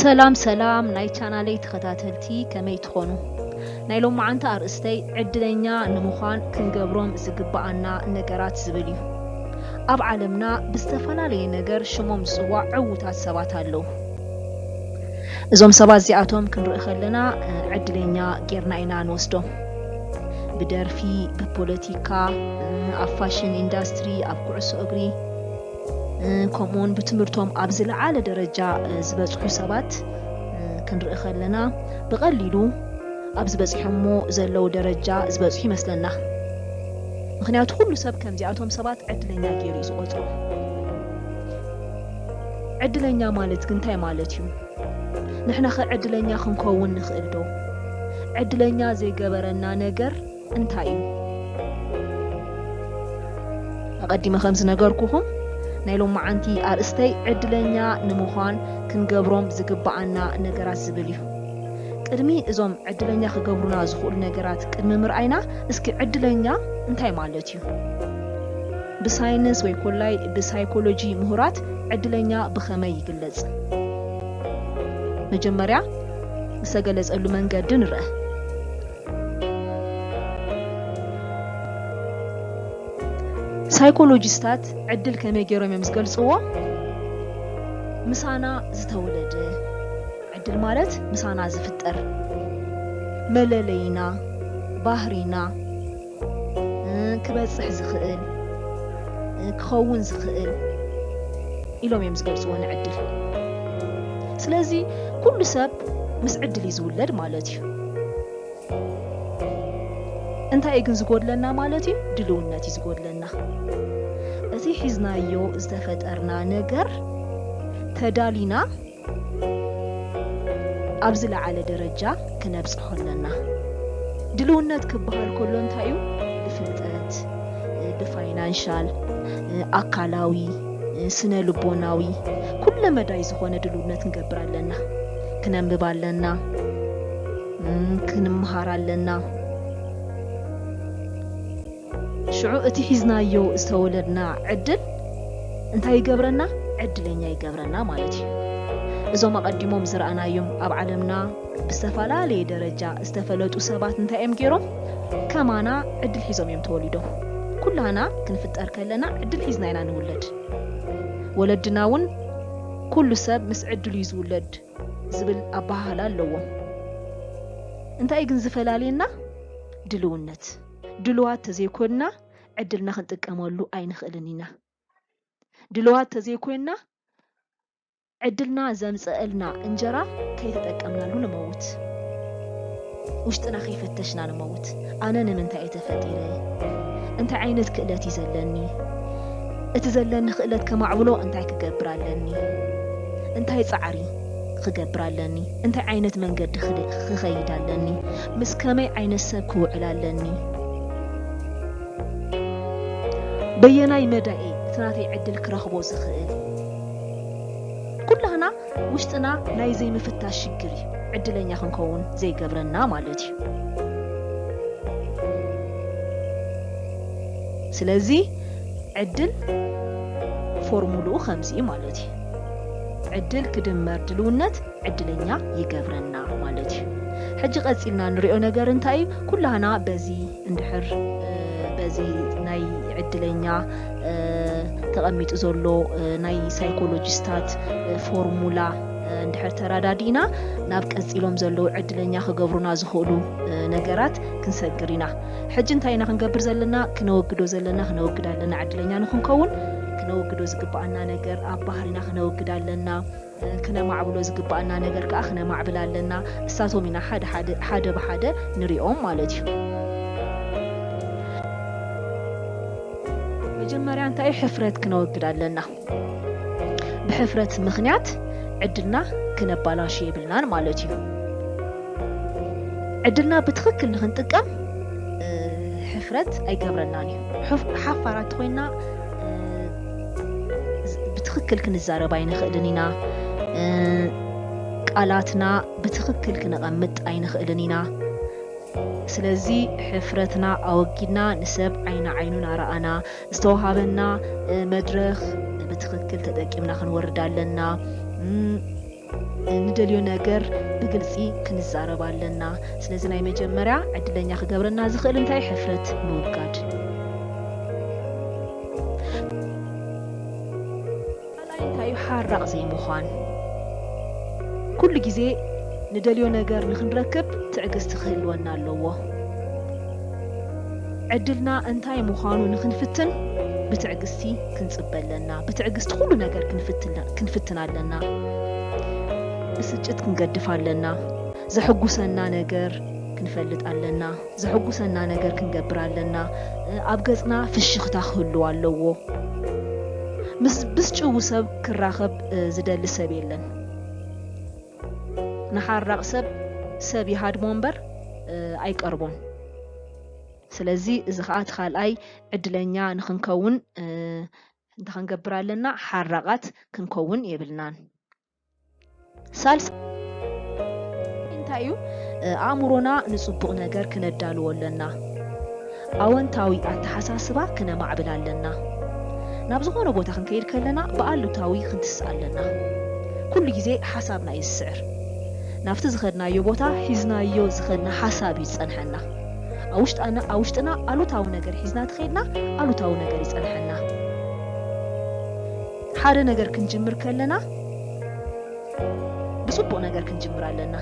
ሰላም ሰላም ናይ ቻናለይ ተኸታተልቲ፣ ከመይ ትኾኑ? ናይ ሎማዓንቲ ኣርእስተይ ዕድለኛ ንምዃን ክንገብሮም ዝግብኣና ነገራት ዝብል እዩ። ኣብ ዓለምና ብዝተፈላለየ ነገር ሽሞም ዝጽዋዕ ዕዉታት ሰባት ኣለዉ። እዞም ሰባት እዚኣቶም ክንርኢ ከለና ዕድለኛ ጌርና ኢና ንወስዶም። ብደርፊ፣ ብፖለቲካ፣ ኣብ ፋሽን ኢንዳስትሪ፣ ኣብ ኩዕሶ እግሪ፣ ከምኡውን ብትምህርቶም ኣብ ዝለዓለ ደረጃ ዝበፅሑ ሰባት ክንርኢ ከለና፣ ብቐሊሉ ኣብ ዝበፅሖሞ ዘለዉ ደረጃ ዝበፅሑ ይመስለና። ምኽንያቱ ኩሉ ሰብ ከምዚኣቶም ሰባት ዕድለኛ ገይሩ እዩ ዝቖፅሮም። ዕድለኛ ማለት ግን እንታይ ማለት እዩ? ንሕናኸ ዕድለኛ ክንከውን ንኽእል ዶ? ዕድለኛ ዘይገበረና ነገር እንታይ እዩ? ኣቐዲመ ከም ዝነገርኩኹም፣ ናይ ሎማዓንቲ ኣርእስተይ ዕድለኛ ንምዃን ክንገብሮም ዝግብኣና ነገራት ዝብል እዩ። ቅድሚ እዞም ዕድለኛ ክገብሩና ዝኽእሉ ነገራት ቅድሚ ምርኣይና፣ እስኪ ዕድለኛ እንታይ ማለት እዩ? ብሳይንስ ወይ ኮላይ ብሳይኮሎጂ ምሁራት ዕድለኛ ብኸመይ ይግለጽ? መጀመርያ ዝተገለጸሉ መንገዲ ንርአ። ሳይኮሎጂስታት ዕድል ከመይ ገይሮም እዮም ዝገልጽዎ? ምሳና ዝተወለደ ዕድል ማለት ምሳና ዝፍጠር መለለይና፣ ባህሪና፣ እ፣ ክበጽሕ ዝኽእል፣ እ፣ ክኸውን ዝኽእል ኢሎም እዮም ዝገልጽዎ ንዕድል። ስለዚ ኩሉ ሰብ ምስ ዕድል እዩ ዝውለድ ማለት እዩ። እንታይ እዩ ግን ዝጎድለና ማለት እዩ? ድልውነት እዩ ዝጎድለና። እቲ ሒዝናዮ ዝተፈጠርና ነገር ተዳሊና ኣብ ዝለዓለ ደረጃ ክነብጽሖ ኣለና። ድልውነት ክበሃል ከሎ እንታይ እዩ? ብፍልጠት፣ ብፋይናንሻል፣ ኣካላዊ፣ ስነ ልቦናዊ፣ ኩለ መዳይ ዝኾነ ድልውነት ክንገብር ኣለና። ክነንብብ ኣለና፣ እም፣ ክንምሃር ኣለና። ሽዑ እቲ ሒዝናዮ ዝተወለድና ዕድል እንታይ ይገብረና? ዕድለኛ ይገብረና ማለት እዩ። እዞም ኣቐዲሞም ዝረኣናዮም ኣብ ዓለምና ብዝተፈላለየ ደረጃ ዝተፈለጡ ሰባት እንታይ እዮም ገይሮም? ከማና ዕድል ሒዞም እዮም ተወሊዶም። ኩላና ክንፍጠር ከለና ዕድል ሒዝና ኢና ንውለድ። ወለድና እውን ኩሉ ሰብ ምስ ዕድሉ እዩ ዝውለድ ዝብል ኣበሃህላ ኣለዎም። እንታይ ግን ዝፈላልየና? ድልውነት። ድልዋት ተዘይኮንና ዕድልና ክንጥቀመሉ ኣይንኽእልን ኢና። ድልዋት ተዘይኮንና ዕድልና ዘምፀአልና እንጀራ ከይተጠቀምናሉ ንመውት። ውሽጥና ከይፈተሽና ንመውት። ኣነ ንምንታይ እየ ተፈጢረ? እንታይ ዓይነት ክእለት እዩ ዘለኒ? እቲ ዘለኒ ክእለት ከማዕብሎ እንታይ ክገብር ኣለኒ? እንታይ ጻዕሪ ክገብር ኣለኒ? እንታይ ዓይነት መንገዲ ክደ-፣ ክኸይድ ኣለኒ? ምስ ከመይ ዓይነት ሰብ ክውዕል ኣለኒ? በየናይ መዳይ እቲ ናተይ ዕድል ክረኽቦ ዝኽእል? ኩላህና ውሽጥና ናይ ዘይምፍታሽ ሽግር እዩ ዕድለኛ ክንከውን ዘይገብረና ማለት እዩ። ስለዚ ዕድል ፎርሙልኡ ከምዚ እዩ ማለት እዩ። ዕድል ክድመር ድልውነት ዕድለኛ ይገብረና ማለት እዩ። ሕጂ ቀጺልና ንሪኦ ነገር እንታይ እዩ? ኩላህና በዚ እንድሕር፣ እ፣ በዚ ናይ ዕድለኛ፣ እ፣ ተቐሚጡ ዘሎ፣ እ፣ ናይ ሳይኮሎጂስታት፣ እ፣ ፎርሙላ፣ እ፣ እንድሕር ተረዳዲእና ናብ ቀጺሎም ዘለዉ ዕድለኛ ክገብሩና ዝኽእሉ፣ እ፣ ነገራት ክንሰግር ኢና። ሕጂ እንታይ ኢና ክንገብር ዘለና? ክነወግዶ ዘለና ክነወግድ ኣለና። ዕድለኛ ንኽንከውን ክነወግዶ ዝግብኣና ነገር ኣብ ባህሪና ክነወግድ ኣለና። ክነማዕብሎ ዝግብኣና ነገር ከኣ ክነማዕብል ኣለና። እሳቶም ኢና ሓደ ሓደ፣ ሓደ ብሓደ ንሪኦም ማለት እዩ። መጀመርያ እንታይ እዩ? ሕፍረት ክነወግድ ኣለና። ብሕፍረት ምኽንያት ዕድልና ክነባላሹ የብልናን ማለት እዩ። ዕድልና ብትኽክል ንኽንጥቀም፣ እ፣ ሕፍረት ኣይገብረናን እዩ። ሕፍ-፣ ሓፋራት ኮይና፣ እ፣ ዝ-፣ ብትኽክል ክንዛረብ ኣይንኽእልን ኢና። እ፣ ቃላትና ብትኽክል ክነቐምጥ ኣይንኽእልን ኢና። ስለዚ ሕፍረትና ኣወጊድና ንሰብ ዓይኒ ዓይኑ እናረኣና ዝተወሃበና፣ እ፣ መድረኽ ብትኽክል ተጠቂምና ክንወርድ ኣለና። እም፣ ንደልዮ ነገር ብግልፂ ክንዛረብ ኣለና። ስለዚ ናይ መጀመርያ ዕድለኛ ክገብረና ዝኽእል እንታይ? ሕፍረት ምውጋድ። ካልኣይ እንታይ እዩ? ሓራቕ ዘይምዃን። ኩሉ ግዜ ንደልዮ ነገር ንኽንረክብ ትዕግስቲ ክህልወና ኣለዎ። ዕድልና እንታይ ምዃኑ ንኽንፍትን ብትዕግስቲ ክንጽበ ኣለና። ብትዕግስቲ ኩሉ ነገር ክንፍትን፣ ክንፍትን ኣለና። ብስጭት ክንገድፍ ኣለና። ዘሐጉሰና ነገር ክንፈልጥ ኣለና። ዘሐጉሰና ነገር ክንገብር ኣለና። ኣብ ገጽና ፍሽኽታ ክህልው ኣለዎ። ምስ ብስጭዉ ሰብ ክራኸብ ዝደሊ ሰብ የለን። ንሓራቕ ሰብ፣ ሰብ ይሃድሞ እምበር ኣይቀርቦን። ስለዚ እዚ ኸኣ እቲ ካልኣይ ዕድለኛ ንኽንከውን እንታይ ክንገብር ኣለና? ሓራቓት ክንከውን የብልናን። ሳልሳይ እንታይ እዩ? ኣእምሮና ንጽቡቕ ነገር ክነዳልዎ ኣለና። ኣወንታዊ ኣተሓሳስባ ክነማዕብል ኣለና። ናብ ዝኾነ ቦታ ክንከይድ ከለና ብኣሉታዊ ክንትስእ ኣለና። ኩሉ ግዜ ሓሳብና እዩ ዝስዕር። ናብቲ ዝኸድናዮ ቦታ ሒዝናዮ ዝኸድና ሓሳብ እዩ ዝጸንሐና። ኣብ ውሽጣና፣ ኣብ ውሽጥና ኣሉታዊ ነገር ሒዝና ተኸይድና ኣሉታዊ ነገር ይጸንሐና። ሓደ ነገር ክንጅምር ከለና ብጽቡቕ ነገር ክንጅምር ኣለና።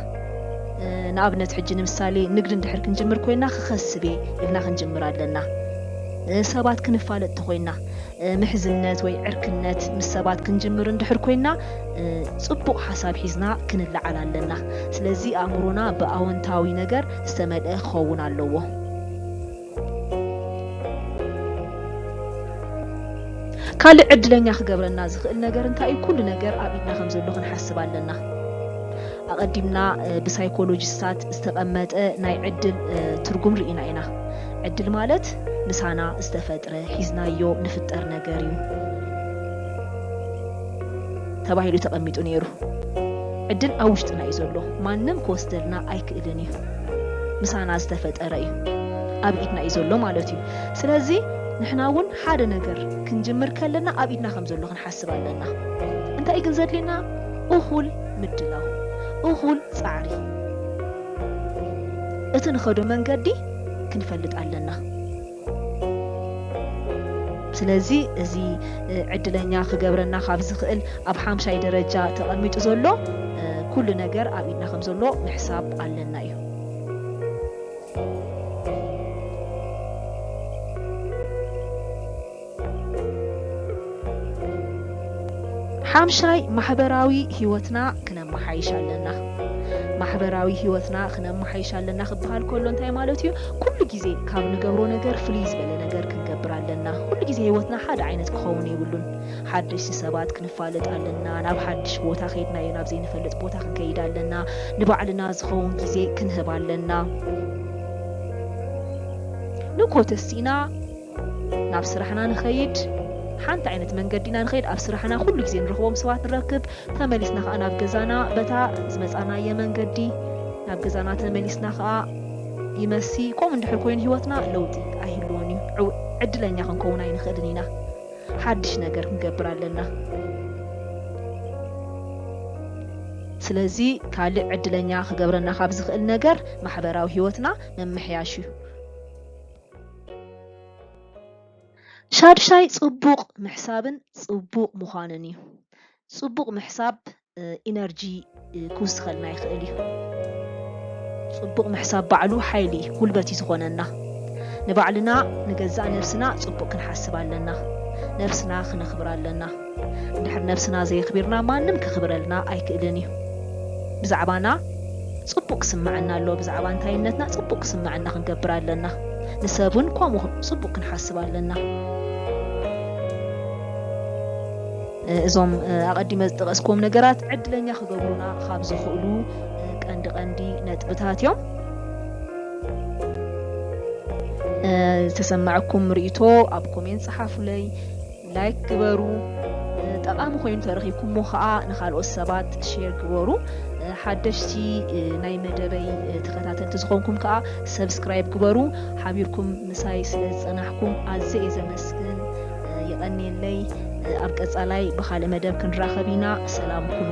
ንኣብነት ሕጂ ንምሳሌ ንግዲ እንድሕር ክንጅምር ኮይና ክኸስብ እየ ኢልና ክንጅምር ኣለና። ሰባት ክንፋለጥ ተኾይና ምሕዝነት ወይ ዕርክነት ምስ ሰባት ክንጅምር እንድሕር ኮይና ጽቡቕ ሓሳብ ሒዝና ክንለዓል ኣለና። ስለዚ ኣእምሮና ብኣወንታዊ ነገር ዝተመልአ ክኸውን ኣለዎ። ካልእ ዕድለኛ ክገብረና ዝኽእል ነገር እንታይ እዩ? ኩሉ ነገር ኣብ ኢድና ከም ዘሎ ክንሓስብ ኣለና። ኣቐዲምና ብሳይኮሎጂስታት ዝተቐመጠ ናይ ዕድል ትርጉም ርኢና ኢና። ዕድል ማለት ምሳና ዝተፈጥረ፣ ሒዝናዮ ንፍጠር ነገር እዩ ተባሂሉ ተቐሚጡ ነይሩ። ዕድል ኣብ ውሽጥና እዩ ዘሎ። ማንም ክወስደልና ኣይክእልን እዩ። ምሳና ዝተፈጠረ እዩ። ኣብ ኢድና እዩ ዘሎ ማለት እዩ። ስለዚ ንሕና እውን ሓደ ነገር ክንጅምር ከለና ኣብ ኢድና ከም ዘሎ ክንሓስብ ኣለና። እንታይ ግን ዘድልየና? እኹል ምድላው፣ እኹል ጻዕሪ። እቲ ንኸዶ መንገዲ ክንፈልጥ ኣለና። ስለዚ እዚ ዕድለኛ ክገብረና ካብ ዝኽእል ኣብ ሓምሻይ ደረጃ ተቐሚጡ ዘሎ ኩሉ ነገር ኣብ ኢድና ከም ዘሎ ምሕሳብ ኣለና እዩ። ሓምሻይ ማሕበራዊ ህይወትና ክነመሓይሽ ኣለና። ማሕበራዊ ህይወትና ክነመሓይሽ ኣለና ክበሃል ከሎ እንታይ ማለት እዩ? ኩሉ ግዜ ካብ ንገብሮ ነገር ፍልይ ዝበለ ነገር ክንገብር ኣለና። ኩሉ ግዜ ህይወትና ሓደ ዓይነት ክኸውን የብሉን። ሓደሽቲ ሰባት ክንፋለጥ ኣለና። ናብ ሓድሽ ቦታ ከይድናዮ ናብ ዘይንፈልጥ ቦታ ክንከይድ ኣለና። ንባዕልና ዝኸውን ግዜ ክንህብ ኣለና። ንኮ ተሲእና ናብ ስራሕና ንኸይድ፣ ሓንቲ ዓይነት መንገዲ ኢና ንኸይድ። ኣብ ስራሕና ኩሉ ግዜ ንረኽቦም ሰባት ንረክብ። ተመሊስና ከኣ ናብ ገዛና በታ ዝመጻናዮ መንገዲ ናብ ገዛና ተመሊስና ከኣ ይመሲ። ከምኡ እንድሕር ኮይኑ ህይወትና ለውጢ ኣይህልዎን እዩ። ዕው-፣ ዕድለኛ ክንከውን ኣይንኽእልን ኢና። ሓድሽ ነገር ክንገብር ኣለና። ስለዚ ካልእ ዕድለኛ ክገብረና ካብ ዝኽእል ነገር ማሕበራዊ ህይወትና ምምሕያሽ እዩ። ሻድሻይ ጽቡቕ ምሕሳብን ጽቡቕ ምዃንን እዩ። ጽቡቕ ምሕሳብ ኢነርጂ ክውስኸልና ይኽእል እዩ። ጽቡቕ ምሕሳብ ባዕሉ ሓይሊ እዩ፣ ጉልበት እዩ ዝኾነና። ንባዕልና ንገዛእ ነብስና ጽቡቕ ክንሓስብ ኣለና። ነብስና ክነኽብር ኣለና። እንድሕር ነብስና ዘየኽቢርና ማንም ከኽብረልና ኣይክእልን እዩ። ብዛዕባና ጽቡቕ ክስምዐና ኣለዎ። ብዛዕባ እንታይነትና ጽቡቕ ክስምዐና ክንገብር ኣለና። ንሰብ እውን ከምኡ ጽቡቕ ክንሓስብ ኣለና። እዞም ኣቐዲመ ዝጠቐስክዎም ነገራት ዕድለኛ ክገብሩና ካብ ዝኽእሉ ቀንዲ ቀንዲ ነጥብታት እዮም። ዝተሰማዐኩም ርእይቶ ኣብ ኮሜንት ጸሓፉለይ፣ ላይክ ግበሩ። ጠቓሚ ኮይኑ ተረኺብኩሞ ከኣ ንኻልኦት ሰባት ሼር ግበሩ። ሓደሽቲ ናይ መደበይ ተኸታተልቲ ዝኾንኩም ከኣ ሰብስክራይብ ግበሩ። ሓቢርኩም ምሳይ ስለ ዝጸናሕኩም ኣዝየ እየ ዘመስግን። የቐንየለይ። ኣብ ቀጻላይ ብኻልእ መደብ ክንራኸብ ኢና። ሰላም ኩኑ።